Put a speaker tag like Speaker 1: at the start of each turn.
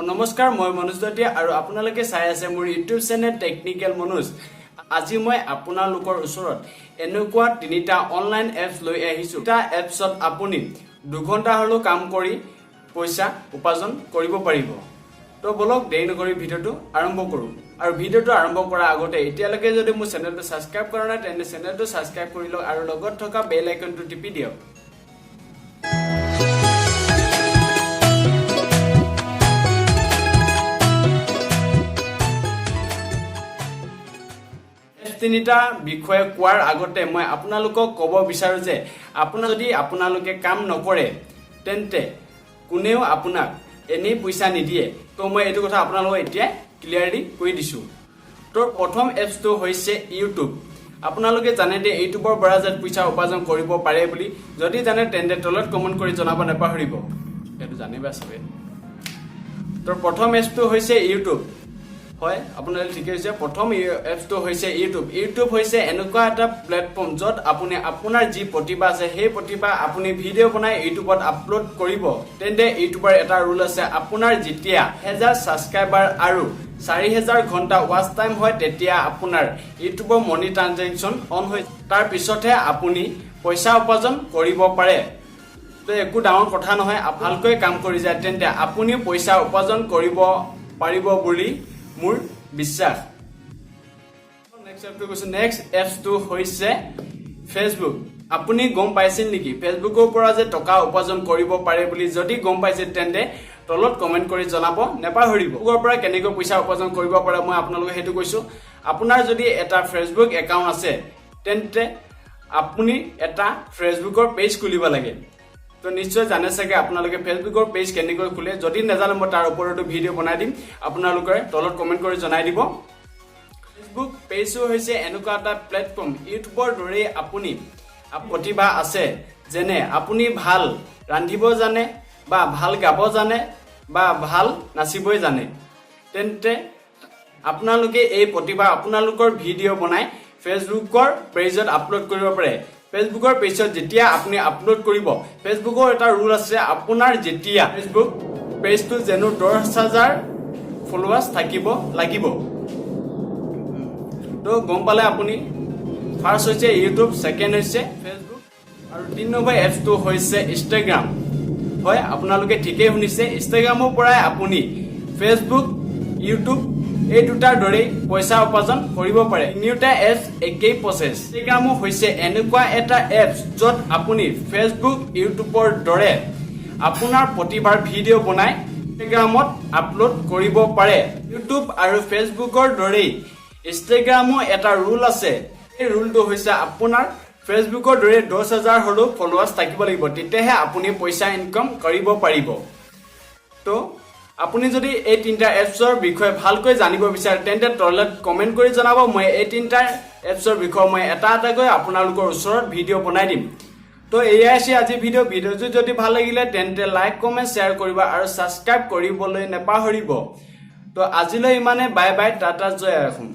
Speaker 1: নমস্কাৰ, মই মনোজ দতিয়া আৰু আপোনালোকে চাই আছে মোৰ ইউটিউব চেনেল টেকনিকেল মনোজ। আজি মই আপোনালোকৰ ওচৰত এনেকুৱা তিনিটা অনলাইন এপছ লৈ আহিছোঁ। এটা এপছত আপুনি 2 ঘণ্টা হ'লেও কাম কৰি পইচা উপাৰ্জন কৰিব পাৰিব। তো ব'লক, দেৰি নকৰি ভিডিঅ'টো আৰম্ভ কৰোঁ। আৰু ভিডিঅ'টো আৰম্ভ কৰাৰ আগতে এতিয়ালৈকে যদি মোৰ চেনেলটো ছাবস্ক্ৰাইব কৰা নাই, তেন্তে চেনেলটো ছাবস্ক্ৰাইব কৰি লওক আৰু লগত থকা বেল আইকনটো টিপি দিয়ক। এপছ তিনিটা বিষয়ে কোৱাৰ আগতে মই আপোনালোকক ক'ব বিচাৰোঁ যে যদি আপোনালোকে কাম নকৰে, তেন্তে কোনেও আপোনাক এনেই পইচা নিদিয়ে। তো মই এইটো কথা আপোনালোকক এতিয়া ক্লিয়াৰলি কৈ দিছোঁ। তো প্ৰথম এপছটো হৈছে ইউটিউব। আপোনালোকে জানে যে ইউটিউবৰ পৰা যে পইচা উপাৰ্জন কৰিব পাৰে বুলি। যদি জানে, তেন্তে তলত কমেণ্ট কৰি জনাব নাপাহৰিব। এইটো জানিবা চবে। তো প্ৰথম এপছটো হৈছে ইউটিউব। হয়, আপোনালোকে ঠিকে হৈছে, প্ৰথম এপছটো হৈছে ইউটিউব। ইউটিউব হৈছে এনেকুৱা এটা প্লেটফৰ্ম য'ত আপুনি আপোনাৰ যি প্ৰতিভা আছে, সেই প্ৰতিভা আপুনি ভিডিঅ' বনাই ইউটিউবত আপলোড কৰিব। তেন্তে ইউটিউবৰ এটা ৰুল আছে, আপোনাৰ যেতিয়া 1000 ছাবস্ক্ৰাইবাৰ আৰু 4000 ঘণ্টা ৱাচ টাইম হয়, তেতিয়া আপোনাৰ ইউটিউবৰ মনিটাইজেশ্যন অন হৈ তাৰ পিছতহে আপুনি পইচা উপাৰ্জন কৰিব পাৰে। তো একো ডাঙৰ কথা নহয়। ভালকৈ কাম কৰি যায়, তেন্তে আপুনিও পইচা উপাৰ্জন কৰিব পাৰিব বুলি মোৰ বিশ্বাস। নেক্সট এপটো কৈছোঁ। নেক্সট এপছটো হৈছে ফেচবুক। আপুনি গম পাইছিল নেকি ফেচবুকৰ পৰা যে টকা উপাৰ্জন কৰিব পাৰে বুলি? যদি গম পাইছে, তেন্তে তলত কমেণ্ট কৰি জনাব নেপাহৰিব। ফেচবুকৰ পৰা কেনেকৈ পইচা উপাৰ্জন কৰিব পাৰে, মই আপোনালোকক সেইটো কৈছোঁ। আপোনাৰ যদি এটা ফেচবুক একাউণ্ট আছে, তেন্তে আপুনি এটা ফেচবুকৰ পেজ খুলিব লাগে। তো নিশ্চয় জানে চাগে আপোনালোকে ফেচবুকৰ পেজ কেনেকৈ খোলে। যদি নাজানে, মই তাৰ ওপৰতো ভিডিঅ' বনাই দিম। আপোনালোকে তলত কমেণ্ট কৰি জনাই দিব। ফেচবুক পেজো হৈছে এনেকুৱা এটা প্লেটফৰ্ম, ইউটিউবৰ দৰেই আপুনি প্ৰতিভা আছে, যেনে আপুনি ভাল ৰান্ধিব জানে বা ভাল গাব জানে বা ভাল নাচিবই জানে, তেন্তে আপোনালোকে এই প্ৰতিভা আপোনালোকৰ ভিডিঅ' বনাই ফেচবুকৰ পেজত আপলোড কৰিব পাৰে। ফেচবুকৰ পেজত যেতিয়া আপুনি আপলোড কৰিব, ফেচবুকৰ এটা ৰুল আছে, আপোনাৰ যেতিয়া ফেচবুক পেজটো যেনো 10,000 ফলোৱাৰ্ছ থাকিব লাগিব। তো গম পালে আপুনি, ফাৰ্ষ্ট হৈছে ইউটিউব, ছেকেণ্ড হৈছে ফেচবুক আৰু 3 নম্বৰ এপছটো হৈছে ইনষ্টাগ্ৰাম। হয়, আপোনালোকে ঠিকেই শুনিছে। ইনষ্টাগ্ৰামৰ পৰাই আপুনি ফেচবুক, ইউটিউব এই দুটাৰ দৰেই পইচা উপাৰ্জন কৰিব পাৰে। তিনিওটা এপছ একেই প্ৰচেছ। ইনষ্টাগ্ৰামো হৈছে এনেকুৱা এটা এপছ য'ত আপুনি ফেচবুক, ইউটিউবৰ দৰে আপোনাৰ প্ৰতিভাৰ ভিডিঅ' বনাই ইনষ্টাগ্ৰামত আপলোড কৰিব পাৰে। ইউটিউব আৰু ফেচবুকৰ দৰেই ইনষ্টাগ্ৰামো এটা ৰুল আছে। এই ৰুলটো হৈছে আপোনাৰ ফেচবুকৰ দৰে 10,000 হ'লেও ফলোৱাৰ্ছ থাকিব লাগিব, তেতিয়াহে আপুনি পইচা ইনকাম কৰিব পাৰিব। তো আপুনি যদি এই তিনিটা এপছৰ বিষয়ে ভালকৈ জানিব বিচাৰে, তেন্তে তলত কমেণ্ট কৰি জনাব। মই এই তিনিটা এপছৰ বিষয়ে মই এটা এটাকৈ আপোনালোকৰ ওচৰত ভিডিঅ' বনাই দিম। তো এয়াই আছে আজি ভিডিঅ'। ভিডিঅ'টো যদি ভাল লাগিলে, তেন্তে লাইক, কমেণ্ট, শ্বেয়াৰ কৰিব আৰু ছাবস্ক্ৰাইব কৰিবলৈ নাপাহৰিব। তো আজিলৈ ইমানে। বাই বাই, টাটা, জয় অসম।